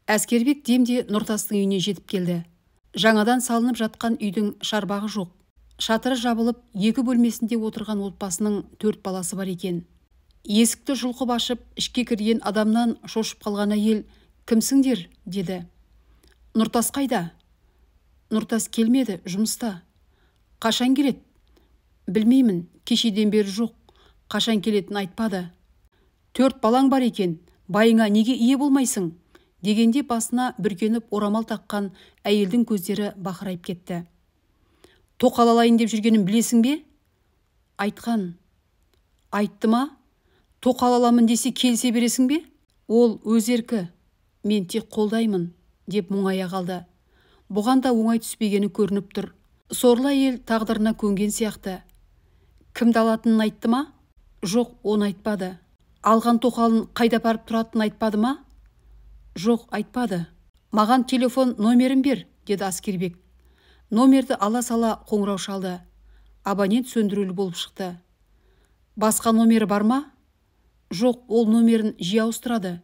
Әскербек демде Нұртастың үйіне жетіп келді. Жаңадан салынып жатқан үйдің шарбағы жоқ. Шатыры жабылып, екі бөлмесінде отырған отбасының 4 баласы бар екен. Есікті жұлқып ашып, ішке кірген адамнан шошып қалған әйел, «Кімсіңдер?» деді. «Нұртас қайда?» «Нұртас келмеді, жұмыста». «Қашан келеді?» «Білмеймін, кешеден бері жоқ. Қашан келетінін айтпады». 4 балаң бар екен, байыңа неге ие болмайсың?» дегенде басына бүркеніп орамал таққан әйелдің көздері бақырайып кетті. «Тоқал алайын деп жүргенін білесің бе?» «Айтқан». «Айтты ма? Тоқал аламын десе келісе бересің бе?» «Ол өз еркі, мен тек қолдаймын», деп мұңая қалды. Бұған да оңай түспегені көрініп тұр. Сорлы әйел тағдырына көнген сияқты. «Кімді алатынын айтты ма?» «Жоқ, оны айтпады». «Алған тоқалын қайда апарып тұратынын айтпады ма?» «Жоқ, айтпады». «Маған телефон номерін бер», деді Әскербек. Номерді ала сала қоңырау шалды. Абонент сөндірулі болып шықты. «Басқа номері бар ма?» «Жоқ, ол номерін жиі ауыстырады».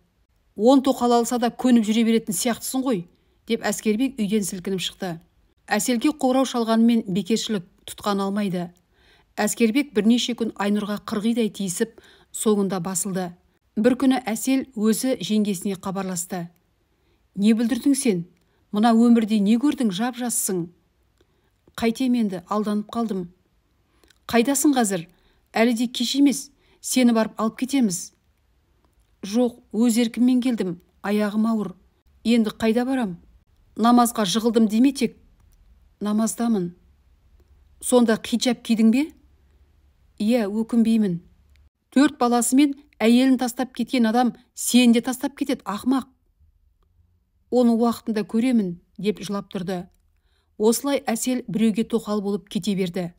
10 тоқал алса да көніп жүре беретін сияқтысың ғой, деп Әскербек үйден сілкініп шықты. Әселге қоңырау шалғанымен бекершілік тұтқан алмайды. Әскербек бірнеше күн Айнұрға қырғидай тиісіп, соңында басылды. Бір күні Әсел өзі жеңгесіне хабарласты. «Не бүлдірдің сен? Мына өмірде не көрдің, жап-жассың?» «Қайтем енді, алданып қалдым». «Қайдасың қазір? Әлі де кеш емес, сені барып алып кетеміз». «Жоқ, өз еркіммен келдім, аяғым ауыр. Енді қайда барам? Намазға жығылдым деме тек». «Намаздамын». «Сонда хиджаб кидің бе?» «Иә, өкінбеймін». 4 баласымен әйелін тастап кеткен адам сені де тастап кетеді, ақымақ. «Оны уақытында көремін», деп жылап тұрды. Осылай Әсел біреуге тоқал болып кете берді.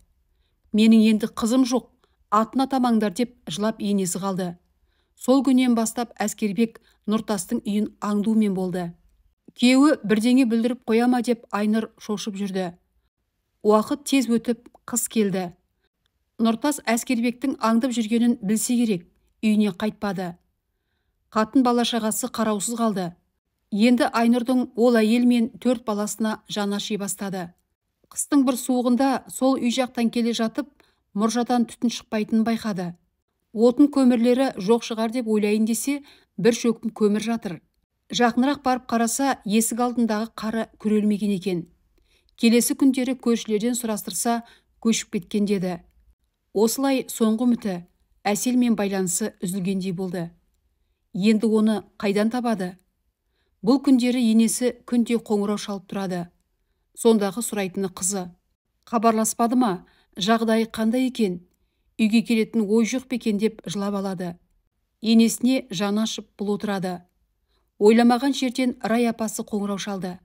«Менің енді қызым жоқ, атын атамаңдар», деп жылап енесі қалды. Сол күннен бастап Әскербек Нұртастың үйін аңдумен болды. Күйеуі бірдеңе бүлдіріп қоя ма деп Айнұр шошып жүрді. Уақыт тез өтіп, қыс келді. Нұртас Әскербектің аңдып жүргенін білсе керек, үйіне қайтпады. Қатын бала-шағасы қараусыз қалды. Енді Айнұрдың ол әйел мен 4 баласына жаны аши бастады. Қыстың бір суығында сол үй жақтан келе жатып, мұржадан түтін шықпайтынын байқады. Отын көмірлері жоқ шығар деп ойлайын десе, бір шөкім көмір жатыр. Жақынырақ барып қараса, есік алдындағы қары күрелмеген екен. Келесі күндері көршілерден сұрастырса, көшіп кеткен деді. Осылай соңғы үміті Әселмен байланысы үзілгендей болды. Енді оны қайдан табады? Бұл күндері енесі күнде қоңырау шалып тұрады. Сондағы сұрайтыны қызы. «Хабарласпады ма? Жағдайы қандай екен? Үйге келетін ой жоқ па екен?» деп жылап алады. Енесіне жаны ашып бұл отырады. Ойламаған жерден Рай апасы қоңырау шалды.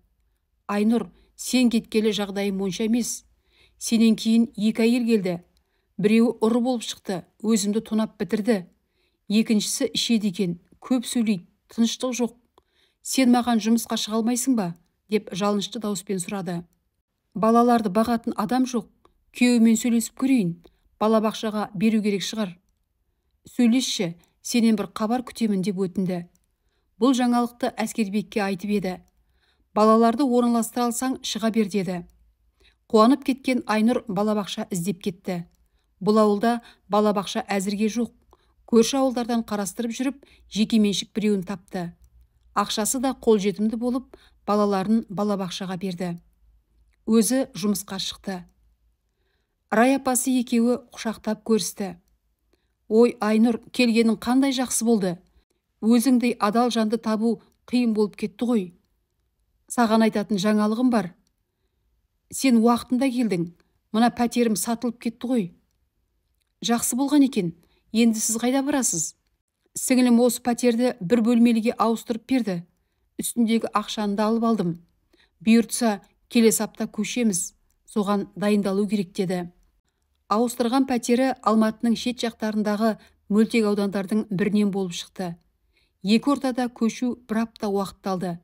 «Айнұр, сен кеткелі жағдайым онша емес. Сенен кейін 2 әйел келді. Біреуі ұры болып шықты, өзімді тонап бітірді. Екіншісі ішеді екен, көп сөйлейді, тыныштық жоқ. Сен маған жұмысқа шыға алмайсың ба?» деп жалынышты дауыспен сұрады. «Балаларды бағатын адам жоқ, күйеуімен сөйлесіп көрейін, балабақшаға беру керек шығар. Сөйлесші, сенен бір хабар күтемін», деп өтінді. Бұл жаңалықты Әскербекке айтып еді. «Балаларды орналастыра алсаң, шыға бер», деді. Қуанып кеткен Айнұр балабақша іздеп кетті. Бұл ауылда балабақша әзірге жоқ. Көрші ауылдардан қарастырып жүріп, жекеменшік біреуін тапты. Ақшасы да қолжетімді болып, балаларын балабақшаға берді. Өзі жұмысқа шықты. Рай апасы екеуі құшақтап көрісті. «Ой, Айнұр, келгенің қандай жақсы болды. Өзіңдей адал жанды табу қиын болып кетті ғой. Саған айтатын жаңалығым бар. Сен уақытында келдің, мына пәтерім сатылып кетті ғой». «Жақсы болған екен, енді сіз қайда барасыз?» «Сіңілім осы пәтерді бір бөлмеліге ауыстырып берді. Үстіндегі ақшаны да алып алдым. Бұйыртса, келесі апта көшеміз, соған дайындалу керек», деді. Ауыстырған пәтері Алматының шет жақтарындағы мөлтек аудандардың бірінен болып шықты. Екі ортада көшу бір апта уақыт алды.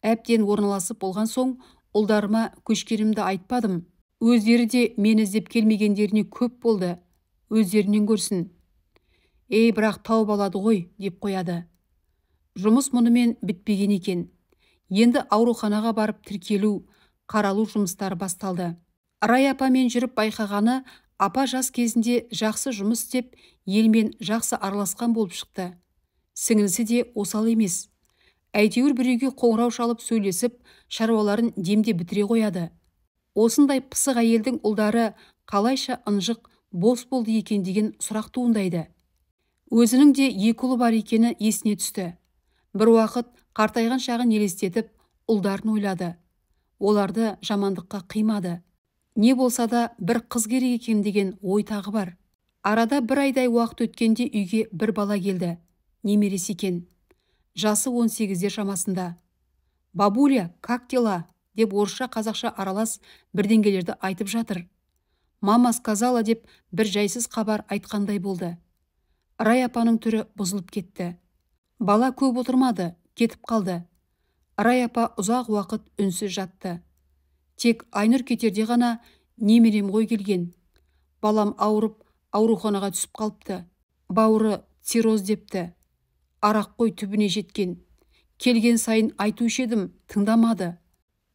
Әбден орналасып болған соң, ұлдарыма көшкенімді айтпадым. Өздері де мені іздеп келмегендеріне көп болды. Өздерінен көрсін. «Ей, бірақ тауып алады ғой», деп қояды. Жұмыс мұнымен бітпеген екен. Енді ауруханаға барып тіркелу, қаралу жұмыстары басталды. Рай апамен жүріп байқағаны, апа жас кезінде жақсы жұмыс істеп, елмен жақсы араласқан болып шықты. Сіңілісі де осал емес. Әйтеуір біреуге қоңырау шалып сөйлесіп, шаруаларын демде бітіре қояды. Осындай пысық әйелдің ұлдары қалайша ынжық, бос болды екен деген сұрақ туындайды. Өзінің де екі ұлы бар екені есіне түсті. Бір уақыт қартайған шағын елестетіп, ұлдарын ойлады. Оларды жамандыққа қимады. Не болса да бір қыз керек екен деген ой тағы бар. Арада бір айдай уақыт өткенде үйге бір бала келді. Немересі екен. Жасы 18-дер шамасында. «Бабуля, как дела?» деп орысша қазақша аралас бірдеңелерді айтып жатыр. «Мама сказала» деп бір жайсыз хабар айтқандай болды. Рай апаның түрі бұзылып кетті. Бала көп отырмады, кетіп қалды. Рай апа ұзақ уақыт үнсіз жатты. Тек Айнұр кетерде ғана немерем ғой келген. Балам ауырып, ауруханаға түсіп қалыпты. Бауыры цирроз депті. Арақ қой түбіне жеткен. Келген сайын айтушы едім, тыңдамады.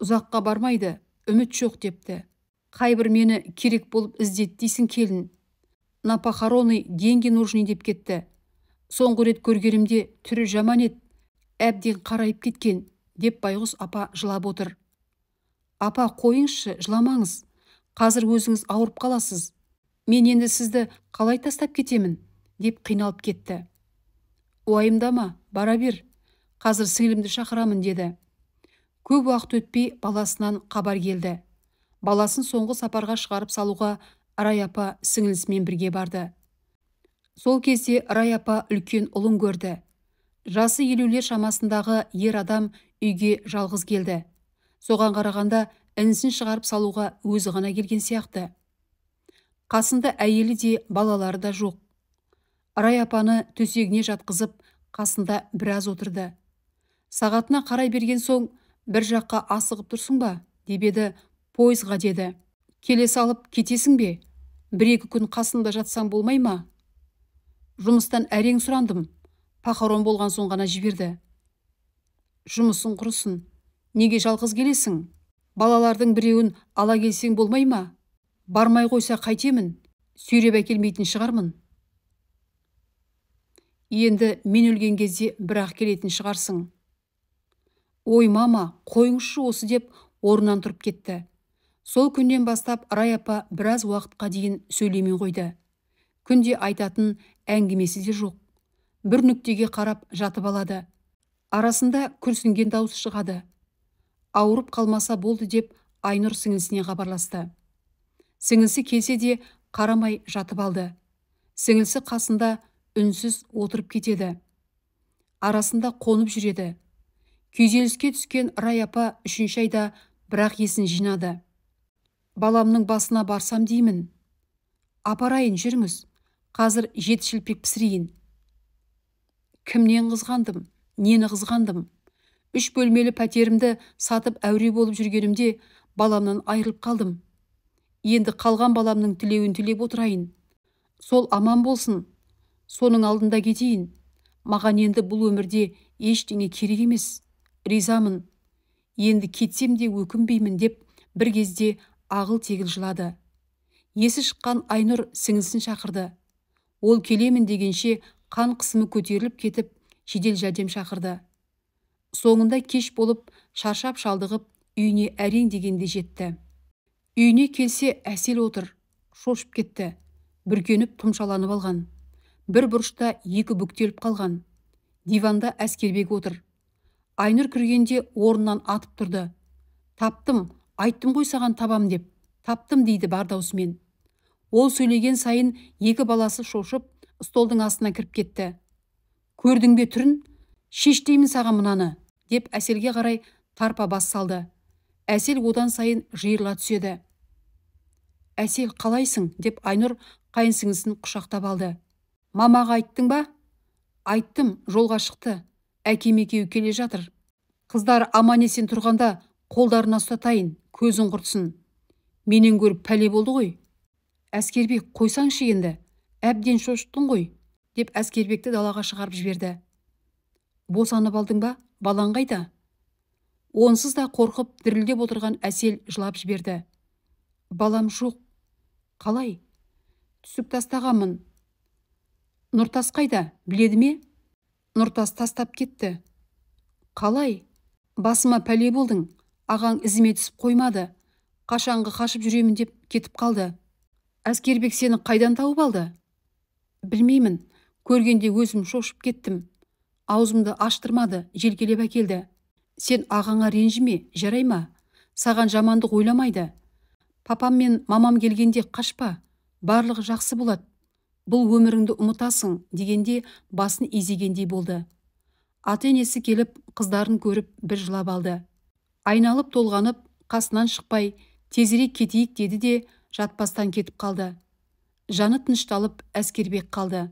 Ұзаққа бармайды, үміт жоқ депті. Қайбір мені керек болып іздеді дейсің келін. На похороны деньги нужны деп кетті. Соңғы рет көргенімде түрі жаман еді, әбден қарайып кеткен, деп байғұс апа жылап отыр. Апа, қойыңызшы, жыламаңыз. Қазір өзіңіз ауырып қаласыз. Мен енді сізді қалай тастап кетемін, деп қиналып кетті. Уайымдама, бара бер. Қазір сіңілімді шақырамын, деді. Көп уақыт өтпей баласынан хабар келді. Баласын соңғы сапарға шығарып салуға Рай апа сіңілісімен бірге барды. Сол кезде Рай апа үлкен ұлын көрді. Жасы 50-лер шамасындағы ер адам үйге жалғыз келді. Соған қарағанда інісін шығарып салуға өзі ғана келген сияқты. Қасында әйелі де, балалары да жоқ. Рай апаны төсегіне жатқызып, қасында біраз отырды. Сағатына қарай берген соң, бір жаққа асығып тұрсың ба, деп еді, пойызға деді. Келе салып кетесің бе? Бір-екі күн қасында жатсаң болмай ма? Жұмыстан әрең сұрандым, похорон болған соң ғана жіберді. Жұмысың құрысын, неге жалғыз келесің? Балалардың біреуін ала келсең болмай ма? Бармай қойса қайтемін, сүйреп әкелмейтін шығармын. Енді мен өлген кезде бірақ келетін шығарсың. Ой, мама, қойыңызшы осы деп орнынан тұрып кетті. Сол күннен бастап Рай апа біраз уақытқа дейін сөйлемей қойды. Күнде айтатын әңгімесі де жоқ. Бір нүктеге қарап жатып алады. Арасында күрсінген дауыс шығады. Ауырып қалмаса болды деп Айнұр сіңілісіне хабарласты. Сіңілісі келсе де қарамай жатып алды. Сіңілісі қасында үнсіз отырып кетеді. Арасында қонып жүреді. Күйзеліске түскен Рай апа 3-ші айда бірақ есін жинады. Баламның басына барсам деймін. Апарайын, жүріңіз. Қазір 7 шелпек пісірейін. Кімнен қызғандым, нені қызғандым? 3 бөлмелі пәтерімді сатып әуре болып жүргенімде баламнан айырылып қалдым. Енді қалған баламның тілеуін тілеп отырайын. Сол аман болсын, соның алдында кетейін. Маған енді бұл өмірде ештеңе керек емес. Ризамын. Енді кетсем де өкінбеймін деп бір кезде ағыл-тегіл жылады. Есі шыққан Айнұр сіңілісін шақырды. Ол келемін дегенше қан қысымы көтеріліп кетіп, жедел жәрдем шақырды. Соңында кеш болып, шаршап шалдығып, үйіне әрең дегенде жетті. Үйіне келсе Әсел отыр, шошып кетті, бүркеніп тұмшаланып алған. Бір бұрышта екі бүктеліп қалған. Диванда Әскербек отыр. Айнұр кіргенде орнынан атып тұрды. Таптым, айттым ғой саған табам деп. Таптым дейді бар даусымен. Ол сөйлеген сайын екі баласы шошып, столдың астына кіріп кетті. Көрдің бе түрін? Шеш деймін саған мынаны, деп Әселге қарай тарпа бас салды. Әсел одан сайын жиырыла түседі. Әсел, қалайсың? Деп Айнұр қайын сіңлісін құшақтап алды. Мамаға айттың ба? Айттым, жолға шықты. Әкем екеуі келе жатыр. Қыздар аман-есен тұрғанда қолдарына ұстатайын, көзін құртсын. Менен көріп пәле болды ғой. Әскербек, қойсаңшы енді, әбден шошыттың ғой, деп Әскербекті далаға шығарып жіберді. Босанып алдың ба? Балаң қайда? Онсыз да қорқып дірілдеп отырған Әсел жылап жіберді. Балам жоқ. Қалай? Түсік тастағанмын. Нұртас қайда, біледі ме? Нұртас тастап кетті. Қалай? Басыма пәле болдың. Ағаң ізіме түсіп қоймады. Қашанғы қашып жүремін деп кетіп қалды. Әскербек сені қайдан тауып алды? Білмеймін. Көргенде өзім шошып кеттім. Аузымды аштырмады, желкелеп әкелді. Сен ағаңа ренжіме, жарай ма? Саған жамандық ойламайды. Папам мен мамам келгенде қашпа, барлығы жақсы болады. Бұл өміріңді ұмытасың, дегенде басын изегендей болды. Ата-енесі келіп, қыздарын көріп бір жылап алды. Айналып толғанып, қасынан шықпай, тезірек кетейік деді де, жатпастан кетіп қалды. Жаны тынышталып, Әскербек қалды.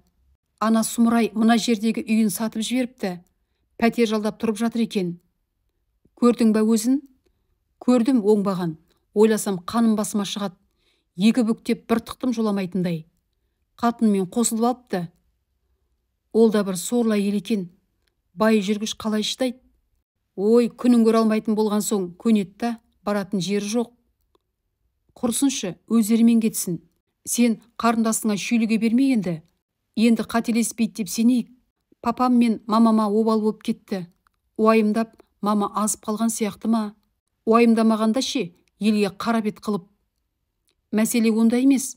Ана сұмырай мына жердегі үйін сатып жіберіпті. Пәтер жалдап тұрып жатыр екен. Көрдің бе өзін? Көрдім оңбаған. Ойласам қаным басыма шығады. Екі бүктеп бір тықтым жоламайтындай. Қатынмен қосылып алыпты. Ол да бір сорлы әйел екен. Бай жүргіш қалай шыдайды? Ой, күнін көре алмайтын болған соң көнеді да, баратын жері жоқ. Құрсыншы, өздерімен кетсін. Сен қарындасыңа шүйліге берме енді. Енді қателеспейді деп сенейік. Папам мен мамама обал болып кетті. Уайымдап, мама азып қалған сияқты ма? Уайымдамағанда ше, елге қара бет қылып. Мәселе онда емес.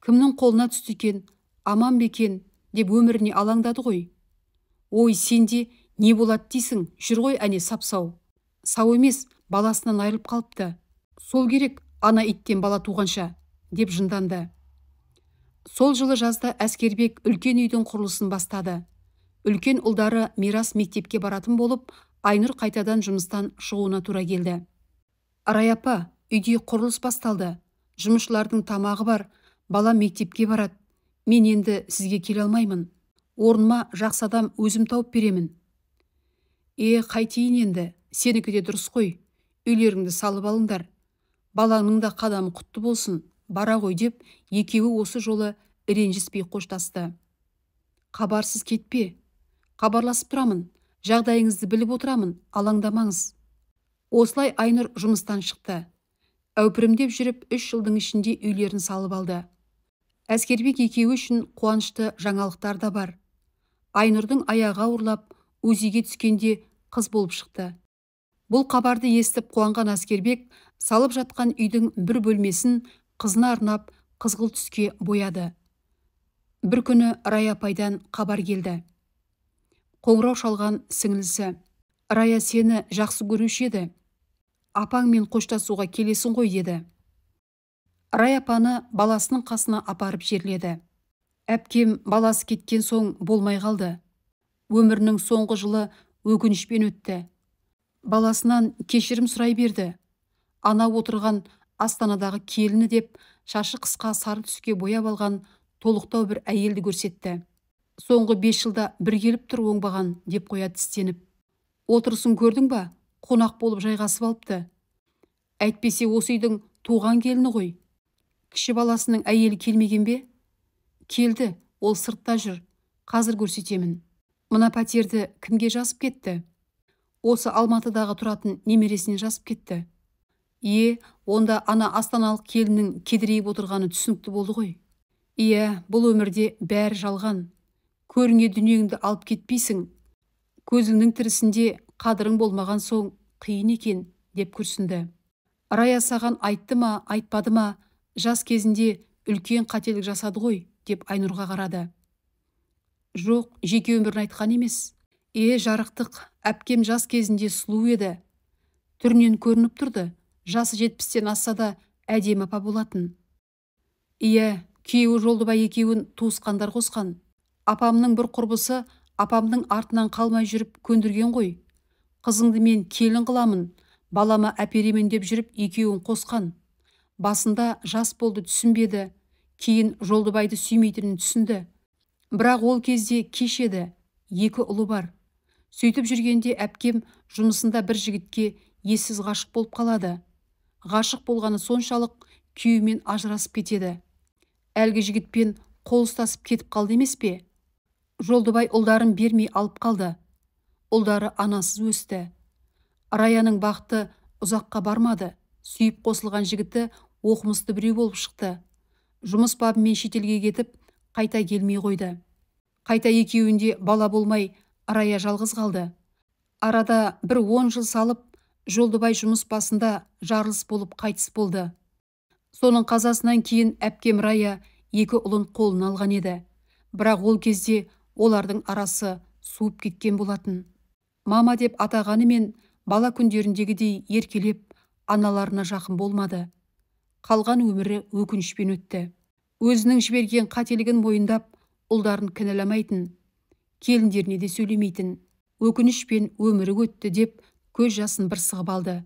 Кімнің қолына түсті екен, аман ба екен деп өміріне алаңдады ғой. Ой, сенде не болады дейсің, жүр ғой әне сап-сау. Сау емес, баласынан айырылып қалыпты. Сол керек, ана иттен бала туғанша, деп жынданды. Сол жылы жазда Әскербек үлкен үйдің құрылысын бастады. Үлкен ұлдары Мирас мектепке баратын болып, Айнұр қайтадан жұмыстан шығуына тура келді. Арай апа, үйде құрылыс басталды. Жұмысшылардың тамағы бар, бала мектепке барады. Мен енді сізге келе алмаймын. Орныма жақсы адам өзім тауып беремін. Е, қайтейін енді, сенікі де дұрыс қой. Үйлеріңді салып алыңдар. Балаңның да қадамы құтты болсын, бара ғой деп екеуі осы жолы ренжіспей қоштасты. Хабарсыз кетпе. Хабарласып тұрамын. Жағдайыңызды біліп отырамын, алаңдамаңыз. Осылай Айнұр жұмыстан шықты. Әупірімдеп жүріп 3 жылдың ішінде үйлерін салып алды. Әскербек екеуі үшін қуанышты жаңалықтар да бар. Айнұрдың аяғы ауырлап, УЗИ-ге түскенде қыз болып шықты. Бұл хабарды естіп қуанған Әскербек салып жатқан үйдің бір бөлмесін қызына арнап қызғылт түске бояды. Бір күні Рая апайдан хабар келді. Қоңырау шалған сіңлісі. Рая сені жақсы көруші еді. Апаңмен қоштасуға келесің ғой деді. Рая апаны баласының қасына апарып жерледі. Әпкем баласы кеткен соң болмай қалды. Өмірінің соңғы жылы өкінішпен өтті. Баласынан кешірім сұрай берді. Ана отырған Астанадағы келіні деп шашы қысқа сары түске бояп алған толықтау бір әйелді көрсетті. Соңғы 5 жылда бір келіп тұр оңбаған деп қоя тістеніп. Отырысын көрдің ба? Қонақ болып жайғасып алыпты. Әйтпесе осы үйдің туған келіні ғой. Кіші баласының әйелі келмеген бе? Келді, ол сыртта жүр. Қазір көрсетемін. Мына пәтерді кімге жазып кетті? Осы Алматыдағы тұратын немересіне жазып кетті. Е, онда ана астаналық келіннің кедірейіп отырғаны түсінікті болды ғой. Иә, бұл өмірде бәрі жалған. Көріңе дүниеңді алып кетпейсің. Көзіңнің тірісінде қадырың болмаған соң қиын екен, деп күрсінді. Рая саған айтты ма, айтпады ма, жас кезінде үлкен қателік жасады ғой, деп Айнұрға қарады. Жоқ, жеке өмірін айтқан емес. Е, жарықтық, әпкем жас кезінде сұлу еді. Түрінен көрініп тұрды, жасы 70-тен асса да әдемі апа болатын. Иә, күйеуі Жолдыбай екеуін туысқандар қосқан. Апамның бір құрбысы апамның артынан қалмай жүріп көндірген ғой. Қызыңды мен келін қыламын, балама әперемін деп жүріп екеуін қосқан. Басында жас болды түсінбеді, кейін Жолдыбайды сүймейтінін түсінді. Бірақ ол кезде кеш еді, 2 ұлы бар. Сөйтіп жүргенде әпкем жұмысында бір жігітке ессіз ғашық болып қалады. Ғашық болғаны соншалық күйеуімен ажырасып кетеді. Әлгі жігітпен қол ұстасып кетіп қалды емес пе? Жолдыбай ұлдарын бермей алып қалды. Ұлдары анасыз өсті. Раяның бақыты ұзаққа бармады. Сүйіп қосылған жігіті оқымысты біреу болып шықты. Жұмыс бабымен шетелге кетіп, қайта келмей қойды. Қайта екеуінде бала болмай, Рая жалғыз қалды. Арада бір 10 жыл салып, Жолдыбай жұмыс басында жарылыс болып қайтыс болды. Соның қазасынан кейін әпкем Рая екі ұлын қолына алған еді. Бірақ ол кезде олардың арасы суып кеткен болатын. Мама деп атағанымен бала күндеріндегідей еркелеп, аналарына жақын болмады. Қалған өмірі өкінішпен өтті. Өзінің жіберген қателігін мойындап, ұлдарын кінәламайтын, келіндеріне де сөйлемейтін. Өкінішпен өмірі өтті деп көз жасын бір сығып алды.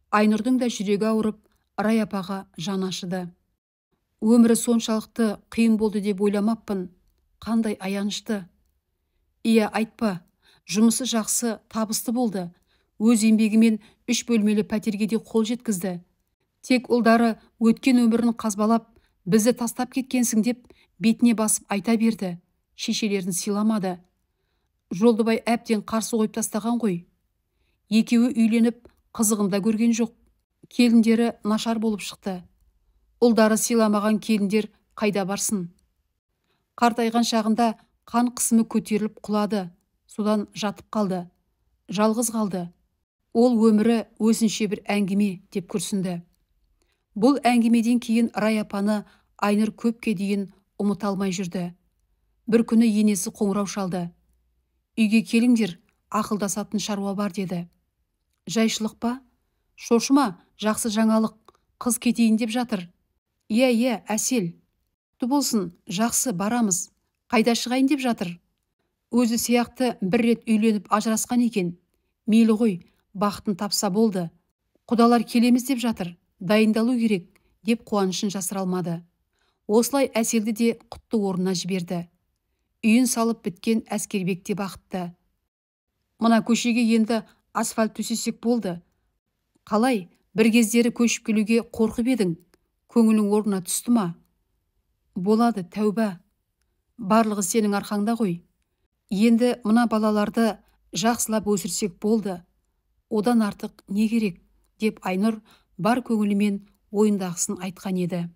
Айнұрдың да жүрегі ауырып, Рая апаға жан ашыды. Өмірі соншалықты қиын болды деп ойламаппын. Қандай аянышты. Иә, айтпа, жұмысы жақсы, табысты болды. Өз еңбегімен 3 бөлмелі пәтерге де қол жеткізді. Тек ұлдары өткен өмірін қазбалап, бізді тастап кеткенсің деп бетіне басып айта берді. Шешелерін сыйламады. Жолдыбай әбден қарсы қойып тастаған ғой. Екеуі үйленіп, қызығында көрген жоқ. Келіндері нашар болып шықты. Ұлдары сыйламаған келіндер қайда барсын? Қартайған шағында қан қысымы көтеріліп құлады. Содан жатып қалды. Жалғыз қалды. Ол өмірі өзінше бір әңгіме деп күрсінді. Бұл әңгімеден кейін Рая апаны Айнұр көпке дейін ұмыта алмай жүрді. Бір күні енесі қоңырау шалды. Үйге келіңдер, ақылдасатын шаруа бар деді. Жайшылық па? Шошыма, жақсы жаңалық, қыз кетейін деп жатыр. Иә, иә, Әсел. Құтты болсын, жақсы, барамыз. Қайда шығайын деп жатыр? Өзі сияқты бір рет үйленіп ажырасқан екен. Мейлі ғой, бақытын тапса болды. Құдалар келеміз деп жатыр, дайындалу керек, деп қуанышын жасыра алмады. Осылай Әселді де құтты орнына жіберді. Үйін салып біткен Әскербек те бақытты. Мына көшеге енді асфальт төсесек болды. Қалай, бір кездері көшіп келуге қорқып едің, көңілің орнына түсті ма? Болады, тәуба. Барлығы сенің арқаңда ғой. Енді мына балаларды жақсылап өсірсек болды. Одан артық не керек, деп Айнұр бар көңілімен ойындағысын айтқан еді.